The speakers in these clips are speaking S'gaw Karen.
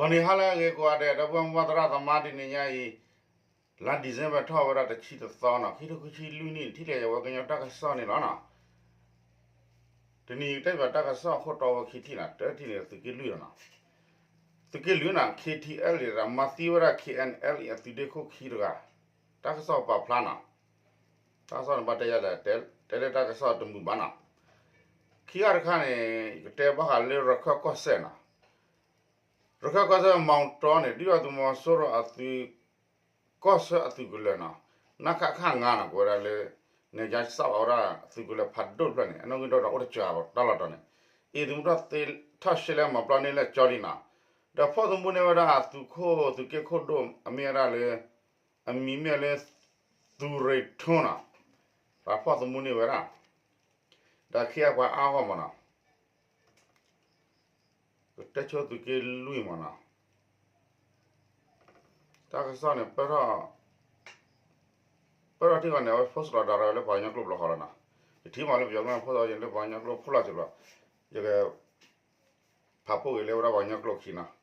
ဂီၤနံၤဟါလၢအဂ့ၤကိးဂၤဒဲး ဒီပုၢ်ဝဲၢ်မုၢ်ဘၣ်သရၣ်သမါ တနံၤညါအံၤ လါ December ထီၣ်ဝဲဒၣ်တဆံတသီနီၤ ခံထိခံဆံလွံၢ်နံၣ် ထံၣ်လိာ်ယဝဲကညီတၢ်ကစီၣ်န့ၣ်လီၤနီၤ. တနံၤအံၤတဲဘၣ်တၢ်ကစီၣ်အခိၣ်တီဝဲခံထံၣ်နီၤ တထံၣ်န့ၣ်သုးက့လွံၢ်လီၤနီၤ. သုးက့လွံၢ်နီၤ K T L မၤသံဝဲဒၣ် K N L အသုးဒ့ခိၣ်ခံတဂၤ တၢ်ကစီၣ်ပာ်ဖျါနီၤ. တၢ်ကစီၣ်န့ၣ်ဘၣ်တဲယၤဒီး တဲလၢတၢ်ကစီၣ်တမုာ်ဘၣ်နီၤ. ခံဂၤတခါန့ၣ် ယကတဲဘၣ်ဃးလၢရခၢၣ်ကီၢ်စဲၣ်နီၤ. ရခၢၣ်ကီၢ်စဲၣ် မီတီန့ၣ် ဒုၣ်ဒါသုးမီၤစိရိၤအသုး ကီၢ်ဆၢအသုးကလၢၤနီၤ နခခ ငါးနီၤ ကွဲးဒၣ်လၢ နဲၣ်ကၠါစးအီၤဒၣ်သုးကလၢၤဖးဒိၣ်တဖျၢၣ်န့ၣ် အနီၣ်ဂံၢ်ဒိၣ်ဒီးအိၣ်တစှၤတၢ်လီၢ်တီၤန့ၣ် အံၤသုးမုၢ်ထီၣ်သ့ထီၣ်ရှဲလဲမၤပျီန့ၢ်လၢကၠီလံနီၤ. ဒီးဖီၣ်သမူန့ၢ်ဝဲဒၣ်သုးခိၣ်သုးက့ခိၣ်ဒိၣ်အမ့ၢ်ဝဲဒၣ်လၢ အမံၤမ့ၢ်လၢ သူရ့ထိနီၤ ပှၤဖီၣ်သမူန့ၢ်ဝဲဒၣ် ဒီးခံအပှၤအါဂီၢ်မးနီၤ ကတဲဆိသုးက့လွံၢ်မးနီၤ. တၢ်ကစီၣ်န့ၣ် ပၢၢ်ထီၣ်ထံၣ်ဂီၤန့ၣ် အဝဲ post လီၤဒၣ်ရၢလၢပှၤကညီကျိာ်ဘျီဃီလီၤနီၤ. ယထံၣ်မးလၢပယီၤကျိာ် post လီၤလၢပှၤကညီကျိာ်ဖိလီၤစ့ၢ်ကီး ယက ဖးဖှိၣ်က့ၤလၢဝဲဒၣ်ပှၤကညီကျိာ်ခံနီၤ.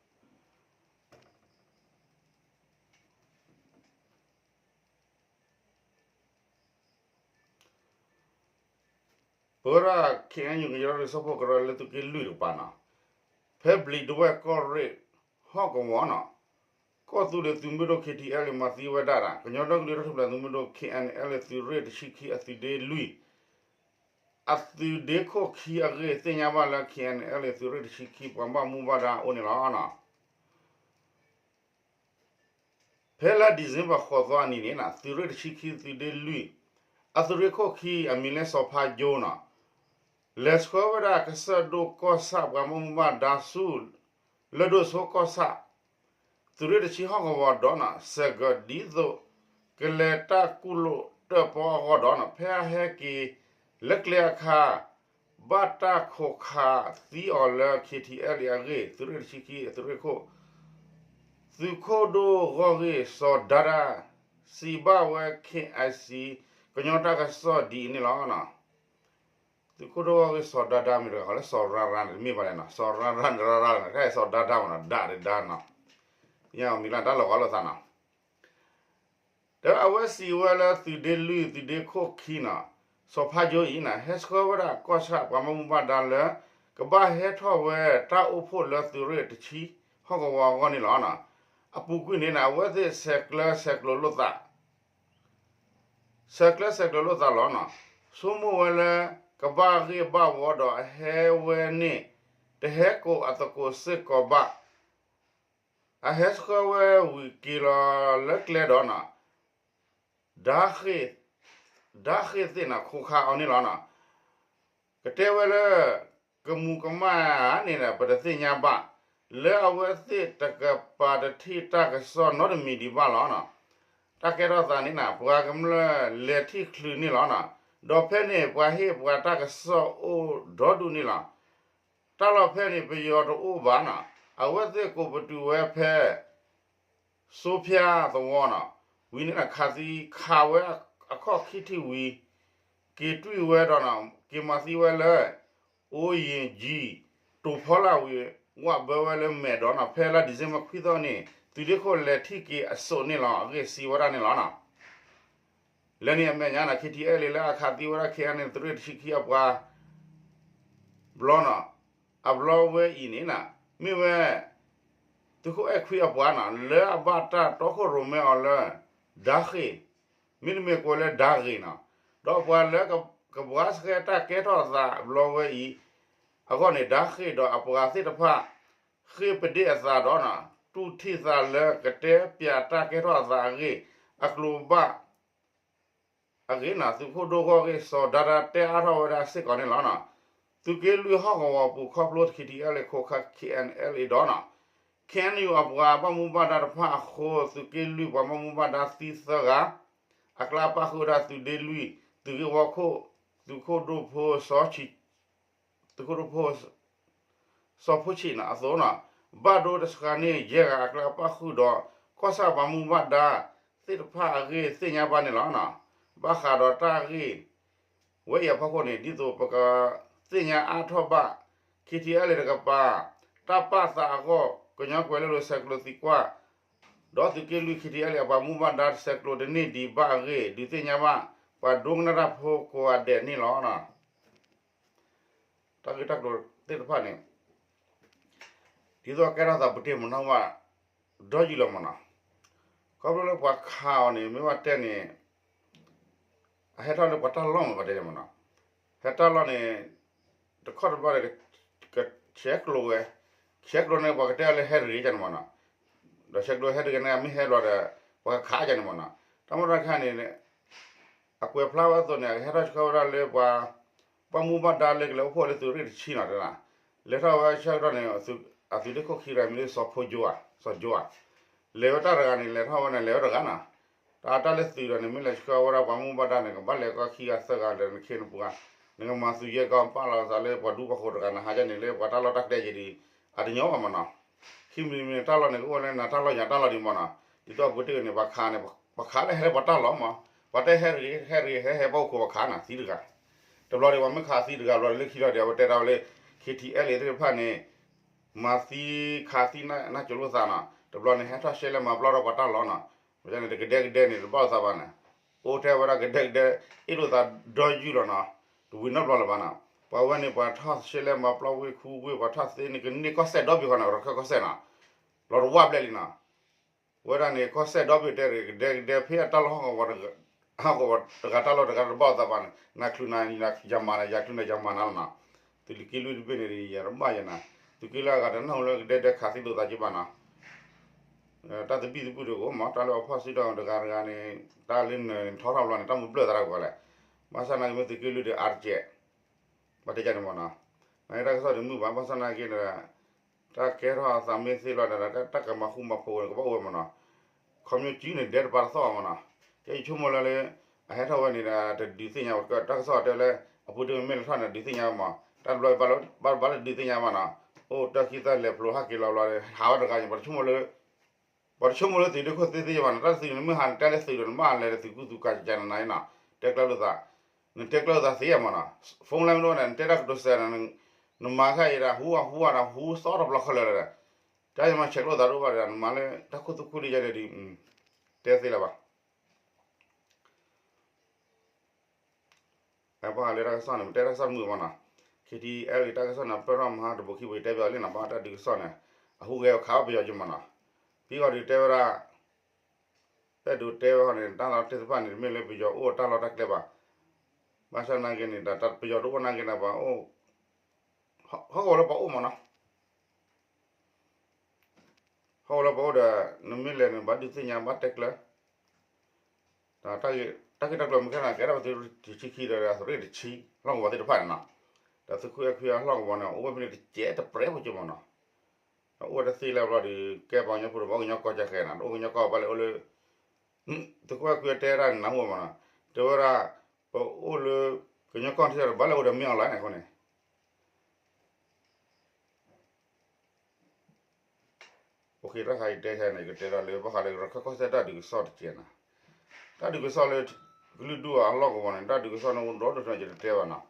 ပဝဲဒၣ် K N U ကညီဒီကလုာ်စၢဖှိၣ်ကရၢလၢသုးက့လွံၢ်တကပၤနီၤ ဖဲဘျံးဒဝဲၢ်ကီၢ်ရ့ၣ် ဟီၣ်ကဝီၤနီၤ ကီၢ်သူလ့ၤသုးမုၢ်ဒိၣ် K T L မၤသံဝဲဒၣ်ဒီး ကညီဒီကလုာ်တၢ်ထူၣ်ဖျဲးသုးမုၢ်ဒိၣ် K N L သုးရ့ၣ်တဆံခံအသုးဒ့လွံၢ် အသုးဒ့ခိၣ်ခံအဂ့ၢ် သ့ၣ်ညါဘၣ်လၢ K N L သုးရ့ၣ်တဆံခံ ပှၤဘၣ်မူဘၣ်ဒါအိၣ်န့ၣ်လီၤ. ဖဲလါ December ဃိးသီအနံၤန့ၣ် သုးရ့ၣ်တဆံခံသုးဒ့လွံၢ် အသုးရ့ၣ်ခိၣ်ခံအမံၤလၢစီၤဖါယိနီၤ လဲၤဆှၢဝဲဒၣ်ကစၢၢ်ဒိၣ်ကီၢ်ဆၣ်ပှၤဘၣ်မူဘၣ်ဒါဆူ လၢၢ်ဒိၣ်ဆိကီၢ်ဆၣ် သုးရ့ၣ်တဆံဟီၣ်ကဝီၤဒီးနီၤ စဲးကၢးဒ်သိး ကလဲၤတၢ်ကူၣ်လိာ်တၢၣ်ပီအဂီၢ်ဒီးနီၤ ဖဲအဟဲက့ၤလၢကျဲအခါ ဘၣ်တၢ်ခိးခးသံအီၤလၢ K T L အဂ့ၢ် သုးရ့ၣ်တဆံခံအသုးရ့ၣ်ခိၣ် သုးခိၣ်ဒိၣ်ဂီၢ်ဂ့ၢ်စီၤဒါဒါ စံးဘၣ်ဝဲ K I C ကညီတၢ်ကစီၣ်ဒ်အံၤန့ၣ်လီၤ. သုးခိၣ်ဒိၣ်ဂီၢ်ဂ့ၢ်စီၤဒါဒါ မ့ၢ်တဂၤဃီလၢစီၤရၤရၤန့ၣ် တမ့ၢ်ဘၣ်လဲၣ်နီၤ စီၤရၤရၤန့ၣ် ရၤရၤန့ၣ် တၢ်အံၤစီၤဒါဒါမးနီၤ ဒါဒီးဒါနီၤ သ့ၣ်ညါအီၤမံၤလၢတၢ်လီၤဂီၤလိာ်သးနီၤ ဒီးအဝဲစံးဝဲလၢသုးဒ့လွံၢ်သုးဒ့ခိၣ်ခံနီၤ စီၤဖါယိအံၤန့ၣ် ဟဲဆှၢဝဲဒၣ်ကီၢ်ဆၣ်ပှၤဘၣ်မူဘၣ်ဒါလၢ ကဘၣ်ဟဲထီၣ်ဝဲတၢ်အိၣ်ဖှိၣ်လၢသုးရ့ၣ်တဆံဟီၣ်ကဝီၤအဂီၢ်န့ၣ်လီၤ. အပူၤကွံာ်န့ၣ် အဝဲသ့ၣ်ဆဲးကျၢဆဲးကျိးလိာ်သး ဆဲးကျၢဆဲးကျိးလိာ်သးလီၤနီၤ. ဆိကမိၣ်ဝဲလၢ ကဘၣ်ဂ့ၢ်ဘၣ်ဝီဒီးအဟဲဝဲန့ၣ် တဟဲကိးအသကိးစ့ၢ်ကီးဘၣ် အဟဲဆှၢဝဲဝံၤက့ၤလီၤလၢကျဲဒီးနီၤ ဒါဃ့ၢ် ဒါဃ့ၢ်သ့ၣ်န့ၣ် ခိးခးအီၤန့ၣ်လီၤနီၤ. ကတဲဝဲလၢ ကမူၤကမၣ်န့ၣ် ပတသ့ၣ်ညါဘၣ် လၢအဝဲသ့ၣ်တကပၤတထံၣ်တၢ်ကစီၣ်နီတမံၤဒံးဘၣ်လီၤနီၤ. တၢ်ကဲထီၣ်သးန့ၣ်နီၤ ပှၤကမျၢၢ်လဲၤထံၣ်ချုးန့ၣ်လီၤနီၤ. ဒီးဖဲန့ၣ် ပှၤဟ့ၣ်ပှၤတၢ်ကစီၣ်အိၣ်ဒီဒူၣ်န့ၣ်လီၤ. တၢ်လီၢ်ဖဲန့ၣ် ပယီၤတအိၣ်ဘၣ်နီၤ. အဝဲသ့ၣ်ကိးပတုာ်ဝဲဖဲ စိဖၠါသဝီနီၤ. ဝံၤန့ၣ် ခးသံခးဝဲအခီၣ်ခံထံၣ်ဝံၤ က့ၤတွံၢ်ဝဲဒီးနီၤ က့ၤမၤသံဝဲလၢ အိယ့ၣ်ကၠံ တိာ်ဖီလာ်ဝံၤ ဝးဘၢဝဲလၢမဲာ်ဒီးနီၤ ဖဲလါ December ခွံသီန့ၣ် သုးဒ့ခိၣ်လဲၤထံၣ်က့ၤအစိးန့ၣ်လီၤ အဂ့ၢ်စံးဝဲဒၣ်န့ၣ်လီၤနီၤ. လၢန့ၣ်အမဲာ်ညါန့ၣ် K T L လၢအခးသံဝဲဒၣ် K N L သုးရ့ၣ်တဆံခံအပှၤ ဘျီနီၤ အဘျီဝဲအံၤန့ၣ်နီၤ မ့ၢ်ဝဲ သုးခိၣ်အဲၣ်ခွံအပှၤနီၤ လၢအဘၣ်တၢ်တီခိၣ်ရိၣ်မဲအီၤလၢ ဒါဃ့ၢ် မ့တမ့ၢ်ကိးလၢဒါဂ့ၤနီၤ ဒီးပှၤလၢကဘှါဆှဲတၢ်ကဲထီၣ်အသးအဘျီဝဲအံၤ အဂီၢ်န့ၣ် ဒါဃ့ၢ်ဒီးအပှၤသ့ၣ်တဖၣ် ဃ့ၢ်ပဒ့ၣ်အသးဒီးနီၤ တူၢ်ထံၣ်သးလၢကတဲပၠးတၢ်ကဲထီၣ်အသးအဂ့ၢ် အကျိၤဘၣ် အဂ့ၢ်န့ၣ် သုးခိၣ်ဒိၣ်ဂီၢ်ဂ့ၢ်စီၤဒါဒါတဲအါထီၣ်ဝဲဒၣ်စ့ၢ်ကီးန့ၣ်လီၤ. သုးက့လွံၢ်ဟီၣ်ကဝီၤပူၤခီဖျိ K T L ခိးခး K N L ဒီးနီၤ K N U အပှၤဘၣ်မူဘၣ်ဒါတဖၣ်အဃိ သုးက့လွံၢ်ပှၤဘၣ်မူဘၣ်ဒါသံသၢဂၤ အကျါပၣ်ဃုာ်ဝဲဒၣ်သုးဒ့လွံၢ် သုးဂ့ၢ်ဝီခိၣ် သုးခိၣ်ဒိၣ်ဖိစီဆံ သုးခိၣ်ဒိၣ်ဖိ စီၤဖိဆံးန့ၣ်အသိးနီၤ ဘၣ်ဒိတစှၤန့ၢ်ယဲၢ်ဂၤအကျါပၣ်ဃုာ်ဒီး ကီၢ်ဆၣ်ပှၤမူဘၣ်ဒါ သ့ၣ်တဖၣ်အဂ့ၢ်သ့ၣ်ညါဘၣ်န့ၣ်လီၤ. ဘၣ်ဃးဒီးတၢ်ဂ့ၢ် ဝဲအံၤအဖီခိၣ်န့ၣ် ဒ်သိးပကသ့ၣ်ညါအါထီၣ်ဘၣ် K T L တကပၤ တၢ်ပာ်သးအဂီၢ် ကညီကွဲၤလ့လိၤဆဲးကျိးသံကွၢ် ဒီးသုးက့လွံၢ် ခံထံၣ်အဲလံ အပှၤမူဘၣ်ဒါဆဲးကျိးတန့ၢ်ဒံးဘၣ်အဂ့ၢ် ဒုးသ့ၣ်ညါဘၣ် ပှၤဒိကနၣ်တၢ်ဖိကိးဂၤဒဲးန့ၣ်လီၤ. တၢ်ဂ့ၢ်တၢ်ကျိၤသ့ၣ်တဖၣ်န့ၣ် ဒ်သိးကဲထီၣ်သးပတ့ၢ်မနီၣ်ဘၣ် ဒီယုၢ်လီၤမနီၤ. ခီဖျိလၢပှၤခးအီၤန့ၣ် မ့ၢ်ဘၣ်တဲန့ၣ် အဟဲထီၣ်လၢပှၤတၢ်လီၢ်မး ပှၤတဲန့ၣ်မနီၤ. ဟဲတၢ်လီၢ်န့ၣ် တခီတဘျီန့ၣ် ကဆဲးကျိးဝဲ, ဆဲးကျိးန့ၣ် ပှၤကတဲအီၤလၢဟဲတဂ့ၤန့ၣ်မနီၤ. ဒီးဆဲးကျိးဟဲတဂ့ၤန့ၣ် အမ့ၢ်ဟဲလီၤဒီး ပှၤကခးကန့ၣ်မနီၤ. တၢ်မ့ၢ်တၢ်ခါန့ၣ် အကွဲးဖျါဝဲအသိးန့ၣ် အကဟဲထီၣ်ဆှၢဝဲဒၣ်လၢပှၤ ပှၤမူဘၣ်ဒါလၢကလဲၤအိၣ်ဖှိၣ်လၢသုးရ့ၣ်တဆံနီၤတဲဒၣ်, လဲၤထီၣ်ဝဲဆၢကတီၢ်န့ၣ် အသုးဒ့ခိၣ်ခံဂၤမ့ၢ်လၢစီၤဖိကၠိဧါ, စီၤကၠိဧါ, လဲၤဝဲတၢ်တဂၤန့ၣ် လဲၤထီၣ်ဝဲန့ၣ် လဲၤဝဲတဂၤနီၤ, တၢ်တၢ်လၢသုးဒီးန့ၣ် မ့ၢ်လဲၤဆှၢဝဲဒၣ်ပှၤမူဘၣ်ဒါန့ၣ် ကဘၣ်လဲၤကီၢ်ခံဂၤသၢဂၤလၢနခ့နပှၤ, နကမၤသူၣ်ယဲၢ်ကီၢ်ပာ်လီၤသးလၢပှၤဒူပှၤဃိၤတဂၤ နဟးဒ်န့ၣ်လၢပှၤတၢ်လီၢ်တၢ်ကျဲယံၤဒီး အတညီဘၣ်မနီၤ. ခံမံၤမံၤတၢ်လီၢ်န့ၣ် ကအိၣ်လၢနၤတၢ်လီၢ်ယၤတၢ်လီၢ်ဒံးမနီၤ, ဒ်သိးအပူၤတ့ၢ်န့ၣ် ပှၤခးန့ၣ် ပှၤခးလၢဟဲလၢပှၤတၢ်လီၢ်မး, ပှၤတဲဟဲရ့ၣ် ဟဲရ့ၣ် ဟဲဟဲပှၤအိၣ်ခိးပှၤခးနၤသံတဂၤ, တဘျီဒီး ပှၤမ့ၢ်ခးသံတဂၤဘျီဒီး လၢခံလီၤဒီး အဝဲတဲဒၣ်ဝဲလၢ ခံထံၣ်အဲလံသ့ၣ်တဖၣ်န့ၣ် မၤသံခးသံနၢ်ကၠိလိာ်သးနီၤ, တဘျီန့ၣ် ဟဲထီၣ်ရှဲလဲမၤပျီထီၣ်ပှၤတၢ်လီၢ်နီၤ, မ့ၢ်န့ၣ် တကဒဲကဒဲန့ၣ် တဘၣ်လိာ်သးဘၣ်န့ၣ်, အိၣ်ထဲဝဲဒၣ်ကဒဲကဒဲ အ့ၣ်လိာ်သးဒီယုၢ်လီၤနီၤ, တဝံၤနီတဘျီလၢၤဘၣ်နီၤ, ပှၤဝဲန့ၣ် ပှၤထီၣ်ရှဲလဲမၤပျီဝ့ၢ်ခူဝ့ၢ် ပှၤထီၣ်သ့န့ၣ် ကန့ၢ်ကီၢ်စဲၣ်ဒီဘ့ၣ်ဃီန့ၣ် ရခၢၣ်ကီၢ်စဲၣ်နီၤ, လီၤတဝၢ်ဘျဲၣ်လံနီၤ, ဝဲဒၣ်န့ၣ် ကီၢ်စဲၣ်ဒီဘ့ၣ်တဲရ့ၣ် ကဒဲကဒဲ ဖဲအတၢ်လီၢ်ဟီၣ်ကဝီၤ ဟီၣ်ကဝီၤတဂၤတၢ်လီၢ်တဂၤတဘၣ်လိာ်သးဘၣ်န့ၣ် နၤချုးနၤယၤမၤနၤ ယၤချုးနၤယၤမၤနၤလီၤနီၤ, သုးက့လွံၢ်တဘ့ၣ်န့ၣ် ယၤတဘၣ်ယၤနၤ, သုးက့လွံၢ်အဂၤတနၢ်ဟူလၢကဒဲကဒဲခးသံလိာ်သးက့ဘၣ်နီၤ တၢ်သဘံၣ်သဘုၣ်တအိၣ်မး တၢ်လၢအဖီၣ်စုတီၤတဂၤတဂၤန့ၣ် တၢ်လၢနထီထီၣ်ဘျီန့ၣ် တၢ်မၤဘျၢၣ်သးတၢ်ကီလဲၣ်, ဘၣ်ဆၣ်နာ်က့မ့ၢ်သုးက့လွံၢ်ဒီးအါတကဲး, ဘၣ်တဲကန့ၣ်မနီၤ, နာ်က့တၢ်ကစီၣ်ဒုးမုာ်ဘၣ် ဘၣ်ဆၣ်နာ်က့ဒီး တၢ်ကဲထီၣ်အသးမ့ၢ်သ့လီၤဒီး တၢ်ကမၤဃူမၤဖိးန့ၣ် ကဘၣ်အိၣ်ဝဲမနီၤ, ခီဖျိကၠံန့ၣ် ဒဲတပၤတသီၣ်မနီၤ, ကဲယဆိကမိၣ်လၢလၢ အဟဲထီၣ်ဝဲန့ၣ်ဒီး တဒုးသ့ၣ်ညါဝဲ တၢ်ကစီၣ်တဲလၢ အပူၤတ့ၢ်မ့ၢ်လဲၤထီၣ်န့ၣ် ဒုးသ့ၣ်ညါမး တၢ်တဘျီဘၣ်လၢဒုးသ့ၣ်ညါဘၣ်နီၤ, အိၣ်တၢ်ခံသၢလဲၤဖျိဟးက့ၤလီၤဘျီ ဟးဝဲတဂၤန့ၣ် ပှၤတဆိကမိၣ်လၢ ပှၤတဆိကမိၣ်လၢသုးဒ့ခိၣ်သ့သ့ဘၣ်နီၤ, တၢ်သုးန့ၣ် မ့ၢ်ဟးနတဲလၢသုးဒီး နဘၣ်လဲၤဒီးသုးကူသုးကၤကနၤနၤနီၤ, တဲကျၢၤလိာ်သး, နတဲကျၢၤလိာ်သးသ့မနီၤ, phone line မ့ၢ်တအိၣ်န့ၣ် နတဲတၢ်ကတိၤစဲးနီၤ, နမၤခဲအံၤဒီး ဟူအဟူအဒီး ဟူသီတဘျီခဲလၢာ်လၢၤဒီး, တၢ်ယမၤဆဲးကျိးသးတအိၣ်ဘၣ်ဒီး နမၤလၢတၢ်ခိၣ်သူခိၣ်ဒ်ယဲန့ၣ်ဒီး တဲသ့လၢၤဘၣ် ဘၣ်ဃးလၢတၢ်ကစီၣ်န့ၣ် ပတဲတၢ်ကစီၣ်မုာ်မနီၤ, ခံထံၣ်အဲလံတၢ်ကစီၣ်န့ၣ် ပၢၢ်ထီၣ်မဟါတဘိခံဘိ ယတဲပၠးလံနီၤ, ဘၣ်တၢ်ဒုးကစီၣ်န့ၣ် အဟူးဂဲၤခးဘၣ်ပယီၤက့မနီၤ, ပံဂီၢ်ဒုးတဲဝဲဒၣ် အဲၣ်ဒိးတဲဝဲဃီန့ၣ် တၢ်သးသ့ၣ်တဖၣ်န့ၣ် တမ့ၢ်လၢပယီၤအိၣ်တၢ်လီၢ်တၢ်ကျဲဘၣ်, ဘၣ်ဆၣ်နာ်က့န့ၣ် ပယီၤတအိၣ်နာ်က့န့ၣ် ပှၤအိၣ် ဟီၣ်ကဝီၤလၢပှၤအိၣ်မနီၤ ဟီၣ်ကဝီၤလၢပှၤအိၣ်ဒီး နမ့ၢ်လဲၤန့ၣ် ဘၣ်ဒုးသ့ၣ်ညါဘၣ်တဲကျၢၤ, တၢ်ဂ့ၢ်တၢ်ကျိၤမ့ၢ်ခဲန့ၣ် ကဲထီၣ်ပသုးရ့ၣ်တဆံခံဒီး သုးရ့ၣ်တဆံ လီၢ်ကဝီၤသ့ၣ်တဖၣ်န့ၣ်နီၤ, ဒီးသုးခိၣ်အဲၣ်ခွံအလီၢ်ကဝီၤန့ၣ် အိၣ်ဝဲဖဲန့ၣ်တစဲးတပြဲးဖိက့မနီၤ, ဒီးအိၣ်ဝဲတသ့လၢၤဘျီဒီး ကဲပှၤကညီဖိဒီး ပှၤကညီကီၢ်ကၢ်ဃဲနီၤ အိၣ်ကညီကီၢ်ဘၣ်လဲၣ်အိၣ်လၢ သုးခိၣ်အဲၣ်ခွံတဲဒၣ်န့ၣ်နၢ်ဟူမနီၤ, တဲဝဲဒၣ် ပအိၣ်လၢ ကညီကီၢ်ထံဒီး ဘၣ်လဲၣ်အိၣ်ဒီးမ့ၢ် online န့ၣ်အဃိန့ၣ် တၢ်ခါအံၤတဲခဲန့ၣ် ကတဲဒီးလၢဘၣ်ဃးလၢရခၢၣ်ကီၢ်စဲၣ်တၢ်ဒုးကစီၣ်တကဲးနီၤ, တၢ်ဒုးကစီၣ်လၢ ကလုာ်ဒူၣ်အလီၢ်ကဝီၤန့ၣ် တၢ်ဒုးကစီၣ်န့ၣ်အိၣ်ဒီဒူၣ်ထီ ယတတဲဘၣ်နီၤ,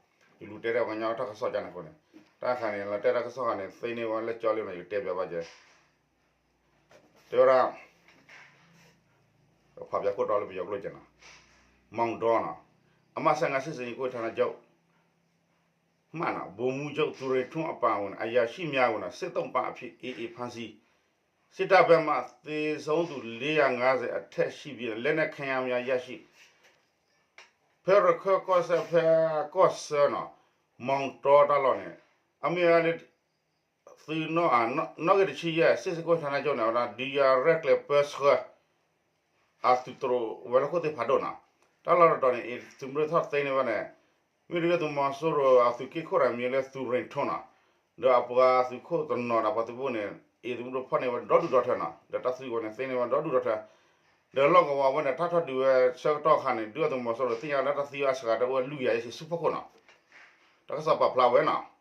ယလူၤတဲဒၣ်ပှၤကညီတၢ်ကစီၣ်ကန့ၣ်အဃိန့ၣ်, တၢ်ခါန့ၣ် လီၤတဲတၢ်ကစီၣ်ခါန့ၣ် သ့န့ၢ်ဝဲလၢကၠီလံနီၤ ယကတဲပၠးဘၣ်ကဲ တဲဝဲဒၣ် ပဖးပၠးခိၣ်တီလၢပယီၤကျိာ်ကဲနီၤ, မောင်တောနီၤ, အမှတ်ဆယ့်ငါး စစ်ဆင်ရေးကွပ်ကဲဌာနချုပ် မှ ဗိုလ်မှူးချုပ်သူရိန်ထွန်းအပါအဝင် အရာရှိများကို စစ်သုံ့ပန်းအဖြစ် AA ဖမ်းဆီး, စစ်တပ်ဘက်မှ သေဆုံးသူ လေးရာငါးဆယ် အထက်ရှိပြီး လက်နက်ခဲယမ်းများရရှိ, ဖဲရခၢၣ်ကီၢ်စဲၣ် ဖဲကီၢ်ဆၢနီၤ, မောင်တောတၢ်လီၢ်န့ၣ် အမ့ၢ်ဝဲလၢ သုးနီၣ်ဂံၢ်တဆံယဲၢ် စစ်ဆင်ရေးကွပ်ကဲဌာနချုပ်န့ၣ် ဝဲဒၣ် ဒုးယၤရဲၣ်ကျဲၤပၢဆှၢ အသုးတြိၤဝဲၤလီၢ်ခိၣ်သ့ၣ်ဖးဒိၣ်နီၤ, တၢ်လီၢ်တတီၤန့ၣ် အ့ၣ်သုးမုၢ်ဒိၣ်ထီၣ်သ့န့ၢ်ဝဲန့ၣ် မ့ၢ်တဂ့ၢ်သုးမီၤစိရိၤအသုးက့ခိၣ်တဂၤမံၤလၢ သူရိန်ထွန်းနီၤ, ဒီးအပှၤသုးခိၣ်တနီၤဒီးပှၤသုးဖိန့ၣ် အ့ၣ်သုးမုၢ်ဒိၣ်ဖီၣ်န့ၢ်ဝဲဒီဒူၣ်ဒီထၢနီၤ, ဒီးတၢ်သံဝဲန့ၣ်သ့န့ၢ်ဝဲဒီဒူၣ်ဒီထၢ, ဒီးလီၢ်ကဝီၤဝဲန့ၣ် တၢ်ထီၣ်ဒုးဝဲဆၢကတီၢ်ခါန့ၣ် ဒုၣ်ဒါသုးမီၤစိရိၤသ့ၣ်ညါလၢတၢ်သံဝဲအစှၤတအိၣ်ဝဲလွံၢ်ကယၤယဲၢ်ဆံဆူဖီခိၣ်နီၤ, တၢ်ကစီၣ်ပာ်ဖျါဝဲနီၤ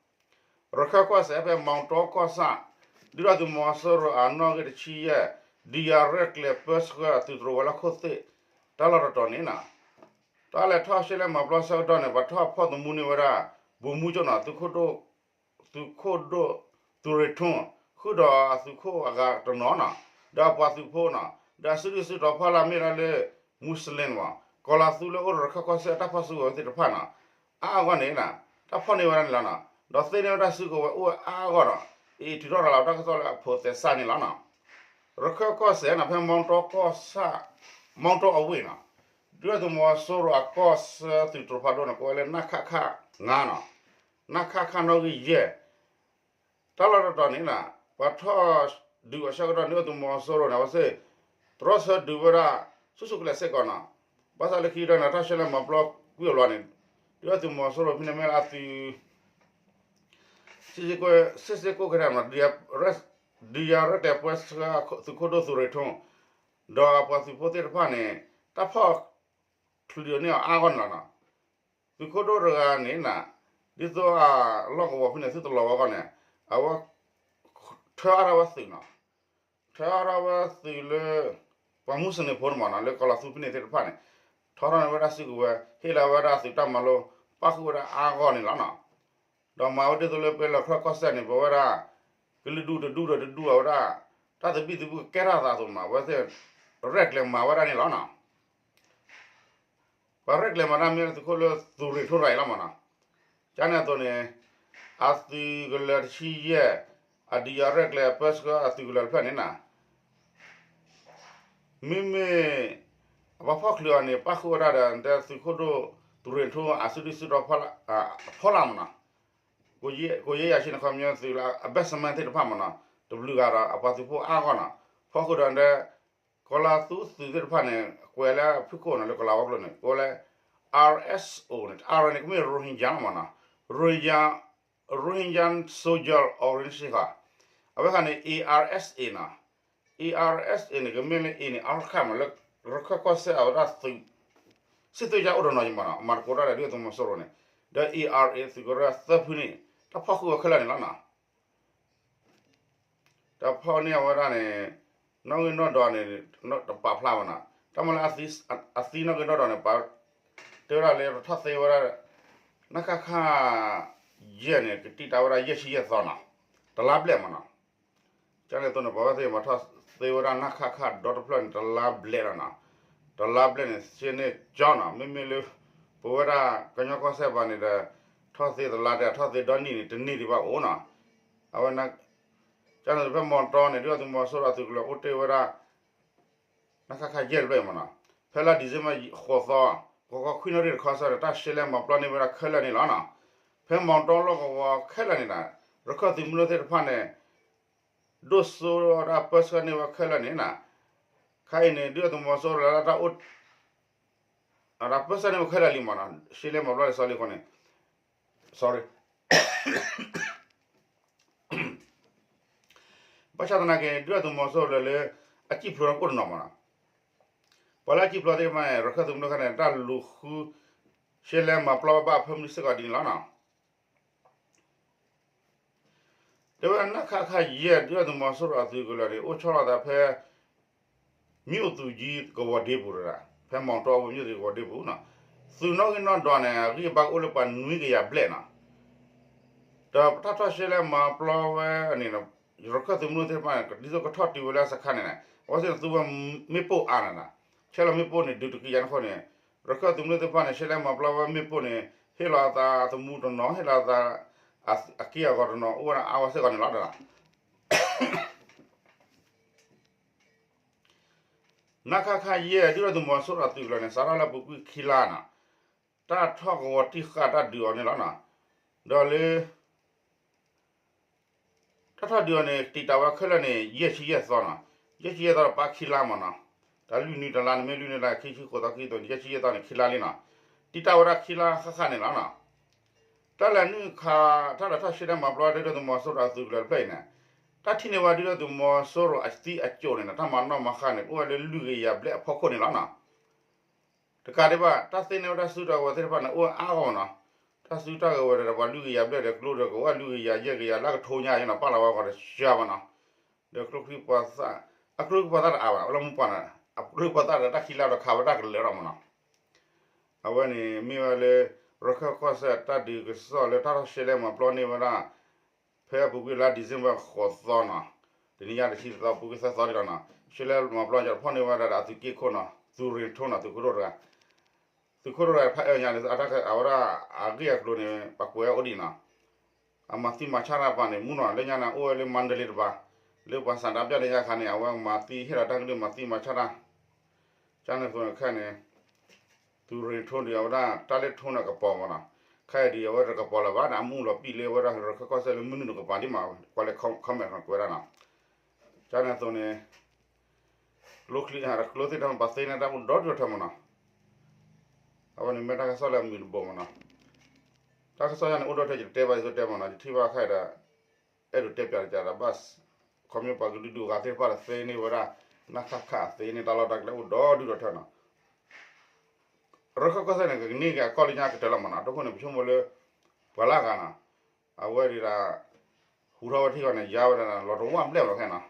ရခၢၣ်ကီၢ်စဲၣ်ဖဲ မောင်တောကီၢ်ဆၣ် ဒုၣ်ဒါသုးမီၤစိရိၤအနီၣ်ဂံၢ်တဆံယဲၢ် ဒုးယၤရဲၣ်ကျဲၤပၢဆှၢအသုးတြိၤဝဲၤလီၢ်ခိၣ်သ့ၣ် တၢ်လီၢ်တတီၤန့ၣ်နီၤ, တၢ်လဲၤထီၣ်ရှဲလဲမၤပျီဆၢကတီၢ်န့ၣ် ပှၤထီၣ်ဖီၣ်သမူန့ၢ်ဝဲဒၣ် ဗိုလ်မှူးချုပ်နီၤ, သုးခိၣ်ဒိၣ် သုးခိၣ်ဒိၣ် သူရိန်ထွန်း ဃုာ်ဒီးအသုးခိၣ်အဂၤတနီၤနီၤ, ဒီးအပှၤသုးဖိနီၤ, ဒီးအစုဒုၣ်စုတီၤဖီလာ်မ့ၢ်ဒၣ်လၢ Muslim မး ကီၤလၤသူလၢအိၣ်ဒီးရခၢၣ်ကီၢ်စဲၣ်အတၢ်ဖီၣ်စုကဝဲၤသ့ၣ်တဖၣ်နီၤ, အါအါဂီၢ်န့ၣ် တၢ်ဖီၣ်န့ၢ်ဝဲဒၣ်န့ၣ်လီၤနီၤ, ဒီးသ့န့ၢ်ဝဲဒၣ်စုကဝဲၤအိၣ်ဝဲအါအါဂီၢ်ဒီး အံၤထုးထီၣ်ရၤလီၤတၢ်ကစီၣ်လၢအဖိးသဲစးန့ၣ်လီၤနီၤ. ရခၢၣ်ကီၢ်စဲၣ်နီၤ ဖဲမီတီကီၢ်ဆၣ် မီတီအဝ့ၢ်နီၤ, ဒုၣ်ဒါသုးမီၤစိရိၤအကီၢ်ဆၢသုးတြိၤဖးဒိၣ်န့ၣ် ကိးဝဲလၢ နခခ ငါးနီၤ, နခခ နီၣ်ဂံၢ်ယဲၢ် တၢ်လီၢ်တတီၤန့ၣ် ပှၤထီၣ်ဒုးအဆၢကတီၢ်န့ၣ် ဒုၣ်ဒါသုးမီၤစိရိၤန့ၣ် အဝဲသ့ၣ် တြီဆၢဒုးဝဲဒၣ် ဆူၣ်ဆူၣ်ကလဲာ်စ့ၢ်ကီးနီၤ, ဘၣ်ဆၣ်လၢခံကတၢၢ်န့ၣ် တၢ်ရှဲလဲမၤပျီကွံာ်အလီၢ်န့ၣ် ဒုၣ်ဒါသုးမီၤစိရိၤဖဲန့ၣ်မ့ၢ်လၢအသုး စ့ၢ်စ့ၢ်ကီး စ့ၢ်စ့ၢ်ကီးကဲထီၣ်နီၤ ဒုးယၤရဲၣ်ကျဲၤပၢဆှၢသုးခိၣ်ဒိၣ်သုးရ့ၣ်ထိ ဒီးအပှၤသုးဖိသ့ၣ်တဖၣ်န့ၣ် တၢ်ဖီၣ်ချုးန့ၢ်အီၤအါဂီၢ်န့ၣ်လီၤနီၤ. သုးခိၣ်ဒိၣ်တဂၤန့ၣ်နီၤ ဒ်သိးအလီၢ်ကဝီၤဖဲန့ၣ် သုတလီၤဝဲအဂီၢ်န့ၣ် အဝဲ ထၢအါထီၣ်ဝဲသုးနီၤ, ထၢအါထီၣ်ဝဲသုးလၢ ပှၤမူစလ့ၣ်ဖိန့ၣ်မးနီၤ လၢကီၤလၤသူဖဲန့ၣ်သ့ၣ်တဖၣ်န့ၣ် ထီထီၣ်န့ၢ်ဝဲဒၣ်စုကဝဲၤ ဟ့ၣ်လီၤဝဲဒၣ်သုးတၢ်မၤလိ ပၣ်ဃုာ်ဝဲဒၣ်အါဂီၢ်န့ၣ်လီၤနီၤ. ဒီးမၤဝဲဒ်သိးလၢပှၤလၢခၢၣ်ကီၢ်စဲၣ်န့ၣ် ပဝဲဒၣ် ကလုာ်ဒူၣ်တဒူၣ်ဒီးတဒူၣ်အဝဲဒၣ် တၢ်သဘံၣ်သဘုၣ်ကကဲထီၣ်အသးအသိးမး အဝဲသ့ၣ် ရဲၣ်ကျဲၤမၤဝဲဒၣ်န့ၣ်လီၤနီၤ. ပှၤရဲၣ်ကျဲၤမၤတၢ်မ့ၢ်လၢသုးခိၣ်လၢသုးရ့ၣ်ထိရၤအံၤလီၤမးနီၤ. ကန့ၣ်အသိးန့ၣ် အသုးကလၢၤတဆံယဲၢ် အဒုးယၤရဲၣ်ကျဲၤပၢဆှၢအသုးကလၢၤတဖျၢၣ်န့ၣ်နီၤ မ့မ့ၢ် အပှၤဖီၣ်ချုးအီၤန့ၣ် ပၣ်ဃုာ်ဝဲဒၣ်ဒီး သုးခိၣ်ဒိၣ်သုးရ့ၣ်ထိ အစုဒုၣ်စုတီၤဖီလာ်မးနီၤ, ကိးယဲၢ်ယၤဆံန့ၣ် ခီပညီသုးလၢအဘၢၣ်စမၢၣ်သ့ၣ်တဖၣ်မးနီၤ တဘျုးဂၤဒီး အပှၤသုးဖိအါဂီၢ်နီၤ ဖီၣ်ဃုာ်ဒီးဒီးကီၤလၤသူသုးသ့ၣ်တဖၣ်န့ၣ် ကွဲးလၢဖုၣ်ကိာ်နီၤ လၢကီၤလၤဝါကျိာ်န့ၣ် ကိးလၢ R S O န့ၣ် R န့ၣ် ကမ့ၢ် Rohingya မးနီၤ Rohingya Rohingya Soldier Organization ဃီ အဝဲဃီန့ၣ် A R S A နီၤ A R S A န့ၣ် ကမ့ၢ်လၢ A န့ၣ် အါရခၣ်မး လၢရခၢၣ်ကီၢ်စဲၣ်အဝဲဒၣ်သုး စံၣ်သွဲၣ်ကၠၢ်အိၣ်တနီၤယံၤမးနီၤ အမၤသကိးတၢ်ဒီးဒုၣ်ဒါသုးမီၤစိရိၤန့ၣ် ဒီး A R A သုးကရၢသၢဖုန့ၣ် တၢ်ဖီၣ်ဃုာ်ဝဲခဲလၢာ်န့ၣ်လီၤနီၤ တၢ်ဖီၣ်န့ၢ်အဝဲဒၣ်န့ၣ် နီၣ်ဂံၢ်နီၣ်ဒွးန့ၣ် တပာ်ဖျါဘၣ်နီၤ တၢ်မၤလၢအသံနီၣ်ဂံၢ်နီၣ်ဒွးန့ၣ် ပာ် တဲဝဲဒၣ်လၢထီၣ်သ့ဝဲဒၣ် နၢ်ခၣ်ခၣ် ယဲၢ်န့ၣ် ကတံာ်တာ်ဝဲဒၣ်ယဲၢ်ဆံယဲၢ်သီနီၤ တလါဘျဲၣ်မးနီၤ ကန့ၣ်အသိးန့ၣ် ပဝဲသ့ၣ်မၤထီၣ်သ့ဝဲဒၣ်နၢ်ခၣ်ခၣ်ဒီတဖျၢၣ်န့ၣ် တလါဘျဲၣ်လီၤနီၤ တလါဘျဲၣ်န့ၣ် စ့န့ၢ်ကၠီနီၤ မ့မ့ၢ်လၢပဝဲဒၣ်ကညီကီၢ်စဲၣ်ပၤန့ၣ်ဒီး ထီၣ်သ့တလါဒီး ထီၣ်သ့ဒီနံၣ်န့ၣ် တန့ၢ်ဒံးဘၣ်အိၣ်နီၤ အဝဲ ကန့ၣ်ဖဲမီတီန့ၣ် ဒုၣ်ဒါသုးမီၤစိရိၤအသုးကလၢၤအိၣ်တ့ၢ်ဝဲဒၣ် နၢ်ခၣ်ခၣ်ယဲၢ်တဖျၢၣ်အံၤမးနီၤ ဖဲလါ December ဃိးသီ ကီၢ်ခီခွံနၣ်ရံၣ်တခီစၢၤဒီး တၢ်ရှဲလဲမၤပျီန့ၢ်ဝဲဒၣ်ခဲလၢာ်န့ၣ်လီၤနီၤ ဖဲမီတီလီၢ်ကဝီၤခဲလၢာ်န့ၣ်နီၤ ရခၢၣ်သုးမုၢ်ဒိၣ်သ့ၣ်တဖၣ်န့ၣ် ဒိၣ်စိဒီးပၢဆှၢန့ၢ်ဝဲခဲလၢာ်န့ၣ်နီၤ ခါအံၤန့ၣ် ဒုၣ်ဒါသုးမီၤစိရိၤလၢတၢ်အိၣ် ဒီးပၢဆှၢန့ၢ်ဝဲခဲလၢာ်လံမးနီၤ ရှဲလဲမၤပျီလံစီလံအဃိန့ၣ် sorry ဘၣ်ဆၣ်သနာ်က့ ဒုၣ်ဒါသုးမီၤစိရိၤလၢ အစံၣ်ဖျိးအိၣ်တနီၤမးနီၤ ပှၤလၢအစံၣ်ဖျိးသ့ၣ်တဖၣ်န့ၣ် ရခၢၣ်သုးမုၢ်ဒိၣ်ခါန့ၣ် တၢ်လူၤဃု ရှဲလဲမၤပျီဝဲဘၣ်အဖၢမုၢ်စ့ၢ်ကီးဒ်န့ၣ်လီၤနီၤ တဲဝဲနၢ်ခၣ်ခၣ်ယဲၢ် ဒုၣ်ဒါသုးမီၤစိရိၤအသုးကလၢၤန့ၣ် အိၣ်ဆီလီၤသးဖဲ မ့ၣ်အူသူၣ်ကၠံကဝီၤဒ့ပူၤတဒၣ် ဖဲမီတီအဝ့ၢ်မ့ၣ်အူသူၣ်ကဝီၤဒ့ပူၤနီၤ သုးနီၣ်ဂံၢ်နီၣ်ဒွးန့ၣ် အဂံၢ်အဘါကအိၣ်လၢပှၤနွံကယၤဘျဲၣ်နီၤ ဒီးတၢ်ထီၣ်ရှဲလဲမၤပျီဝဲန့ၣ် ရခၢၣ်သုးမုၢ်ဒိၣ်သ့ၣ်တဖၣ်န့ၣ် ဒ်သိးကထီၣ်တုၤဝဲလၢအစခါန့ၣ် အဝဲသ့ၣ်န့ၣ်သူဝဲမ့ၣ်ပိၢ်အါန့ၣ်နီၤ ဆဲးလီၤမ့ၣ်ပိၢ်န့ၣ် ဒုးတကယၤန့ၣ်အဃိန့ၣ် ရခၢၣ်သုးမုၢ်ဒိၣ်သ့ၣ်တဖၣ်န့ၣ် ရှဲလဲမၤပျီဝဲမ့ၣ်ပိၢ်န့ၣ် ဟ့ၣ်လီၤအသးသမူတနီၤ ဟ့ၣ်လီၤအသး အက့ၢ်အဂီၤတနီၤ အိၣ်ဝဲဒၣ်အါဝဲစ့ၢ်ကီးန့ၣ်လီၤ. နၢ်ခၣ်ခၣ်ယဲၢ် ဒုၣ်ဒါသုးမီၤစိရိၤအသုးကလၢၤန့ၣ် စးထီၣ်လၢအပူၤကွံာ်ခံလါနီၤ တၢ်ထီၣ်ကဝီၤတံၢ်ဃာ်တၢ်ဒုးအီၤန့ၣ်လီၤနီၤ ဒီးလၢ တၢ်ထီၣ်ဒုးအီၤန့ၣ် တံာ်တာ်ဝဲခဲလၢာ်န့ၣ် ယဲၢ်ဆံယဲၢ်သီနီၤ ယဲၢ်ဆံယဲၢ်သီဒီးပာ်ခံလါမးနီၤ တၢ်လွံၢ်နွံတလါန့ၣ်မ့ၢ်လွံၢ်နွံတလါ ခံဆံဃိးသီ ခံဆံသီန့ၣ် ယဲၢ်ဆံယဲၢ်သီန့ၣ် ခံလါလံနီၤ တံာ်တာ်ဝဲဒၣ်ခံလါဃၣ်ဃၣ်န့ၣ်လီၤနီၤ တၢ်လဲၤနုာ်ခး တၢ်လဲၤထီၣ်ရှဲလဲမၤပျီဒုၣ်ဒါသုးမီၤစိရိၤအသုးကလၢၤတဖျၢၣ်အံၤန့ၣ် တၢ်ထံၣ်န့ၢ်ဝဲဒုၣ်ဒါသုးမီၤစိရိၤအသံအကၠိၣ်န့ၣ်နီၤ တၢ်မၤနီၣ်မၤဃါန့ၣ် အိၣ်ဝဲလၢလွံၢ်ကယၤဘျဲၣ်အဖီခိၣ်န့ၣ်လီၤနီၤ တကးဒံးဘၣ် တၢ်သ့န့ၢ်ဝဲတၢ်စုကဝဲၤသ့ၣ်တဖၣ်န့ၣ် အိၣ်ဝဲအါဂီၢ်မးနီၤ တၢ်စုတၢ်ကဝဲၤဒီးပှၤလွံၢ်ကယၤဘျဲၣ်ဒီးကျိဒီးကဝဲလွံၢ်ကယၤယဲၢ်ကယၤလၢကထိညါအံၤနီၤ ပာ်လီၤဝဲဂီၤတစှၤမးနီၤ ဒီးကျိချံပှၤသၣ် အကျိချံပှၤသၣ်တအါဘၣ် အကျိချံပှၤသၣ်ဒီးတၢ်ခံလါဒီးခးဝဲတၢ်ကလၢာ်လီၤမးနီၤ အဝဲန့ၣ်မ့ၢ်ဝဲလၢ ရခၢၣ်ကီၢ်စဲၣ်တၢ်ဒုးကစီၣ်လၢတၢ်ထီၣ်ရှဲလဲမၤပျီန့ၢ်ဝဲဒၣ် ဖဲအပူၤကွံာ်လါ December ဃိးသီနီၤ, တနံၤညါတဆံသီ ပူၤကွံာ်သၢသီဒံးလီၤနီၤ, ရှဲလဲမၤပျီကၠီတဖီၣ်န့ၢ်ဝဲဒၣ်ဒီးအသုးက့ခိၣ်နီၤ, သုးရ့ၣ်ထိနီၤ, သုးခိၣ်ဒိၣ်တဂၤ, သုးခိၣ်ဒိၣ်တဂၤဖးအၢညါန့ၣ် အဝဲဒၣ်အဂ့ၢ်အကျိၤန့ၣ် ပှၤကွဲးဝဲအိၣ်ဒံးနီၤ, အမၤသံမၤဆါတၢ်ပှၤန့ၣ် မုၢ်နီၤ လၢညါန့ၣ် အိၣ်ဝဲလၢမါဒလ့တပၤ, လၢပှၤစးဒၣ်ပျၢ်လၢညါခါန့ၣ် အဝဲမၤသံဟ့ၣ်ဒီးတၢ်ကဒုၣ်မၤသံမၤဆါတၢ်, ကန့ၣ်အသိးန့ၣ်ခဲအံၤန့ၣ် သုးရ့ၣ်ထိဒုးအဝဲဒၣ် တၢ်လၢထိန့ၣ်ကပီၤမနီၤ, ခဲအံၤဒုးအဝဲတကပီၤလၢၤဘၣ်န့ၣ် အမူလီၤပံာ်လၢအဝဲဒၣ်ရခၢၣ်ကီၢ်စဲၣ်လၢမနုၤတကပၤဒ်မး ကွၢ်လၢ comment ကွဲးဒၣ်နီၤ, ကန့ၣ်အသိးန့ၣ် ကျိချံ ကျိသ့ၣ်တဖၣ်ပှၤသ့န့ၢ်တၢ်အိၣ်ဒီဒူၣ်ဒီထၢမနီၤ, အဝဲန့ၣ်မ့ၢ်တၢ်ကစီၣ်လၢအမုာ်တဘိမနီၤ, တၢ်ကစီၣ်ယၤန့ၣ် အိၣ်ဒီထၢယတတဲဘၣ် ယတတဲမနီၤ, ယထံၣ်ဘၣ်ခဲအံၤဒီး အဲၣ်ဒိးတဲပၠးတကးဒီးဘၣ်, ခီဖျိပှၤကလုာ်ဒူၣ်အဂၤသ့ၣ်တဖၣ်ဒီးသ့န့ၢ်ဝဲဒၣ် နၢ်ခၣ်ခၣ်သ့န့ၢ်တၢ်လီၢ်တၢ်ကျဲအိၣ်ဒီဒူၣ်ဒီထၢနီၤ, ရခၢၣ်ကီၢ်စဲၣ်န့ၣ် ကန့ၢ်က့ၤအကီၢ်လၢညါကတၢၢ်လီၤမနီၤ, အဒိခိၣ်န့ၣ် ပဆိကမိၣ်လၢ ပှၤလၢအဂၤနီၤ, အဝဲဒၣ် ဟူးထီၣ်ဝဲထံဂီၤန့ၣ် ယါဝဲဒၣ်လီၤတဝၢ်ဘျဲၣ်လီၤခဲနီၤ,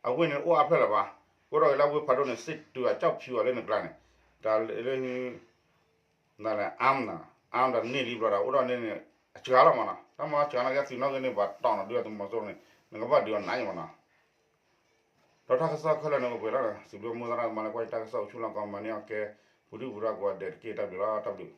အဝ့ၢ်န့ၣ်အိၣ်အါဖျၢၣ်လၢၤဘၣ်, ကအိၣ်ဒီးက့ၤလၢအဝ့ၢ်ဖးဒိၣ်န့ၣ် စ့ၣ်တုၤအကၠီၣ်ဖၠူအီၤလၢနကျါန့ၣ်, တၢ်လၢ နလဲၣ် အါမနီၤ, အါမတၢ်န့ၢ်လံဘျီဒီး အိၣ်ဒီးန့ၣ်န့ၣ် အစှၤလီၤမနီၤ, တၢ်မၤစှၤနာ်က့သုးနီၣ်ဂံၢ်န့ၣ် ပှၤတီၢ်နီၤ ဒုးအသုးမီၤစိရိၤန့ၣ် နကဘၣ်ဒုးအီၤနးအံၤမနီၤ, ဒီးတၢ်ကစီၣ်ခဲလၢာ်န့ၣ် အိၣ်ပှဲၤလီၤ, စံးဘျုးမိၢ်သရၣ်မၤလၢကွၢ်ယတၢ်ကစီၣ်အိၣ်ဆူၣ်လီၤကီး မၤန့ၢ်အီၤကဲ ပူၤဒုၣ်ပူၤဒါကိးဂၤဒဲးတက့ၢ် တၢ်ဘျုးလီၤ တၢ်ဘျုး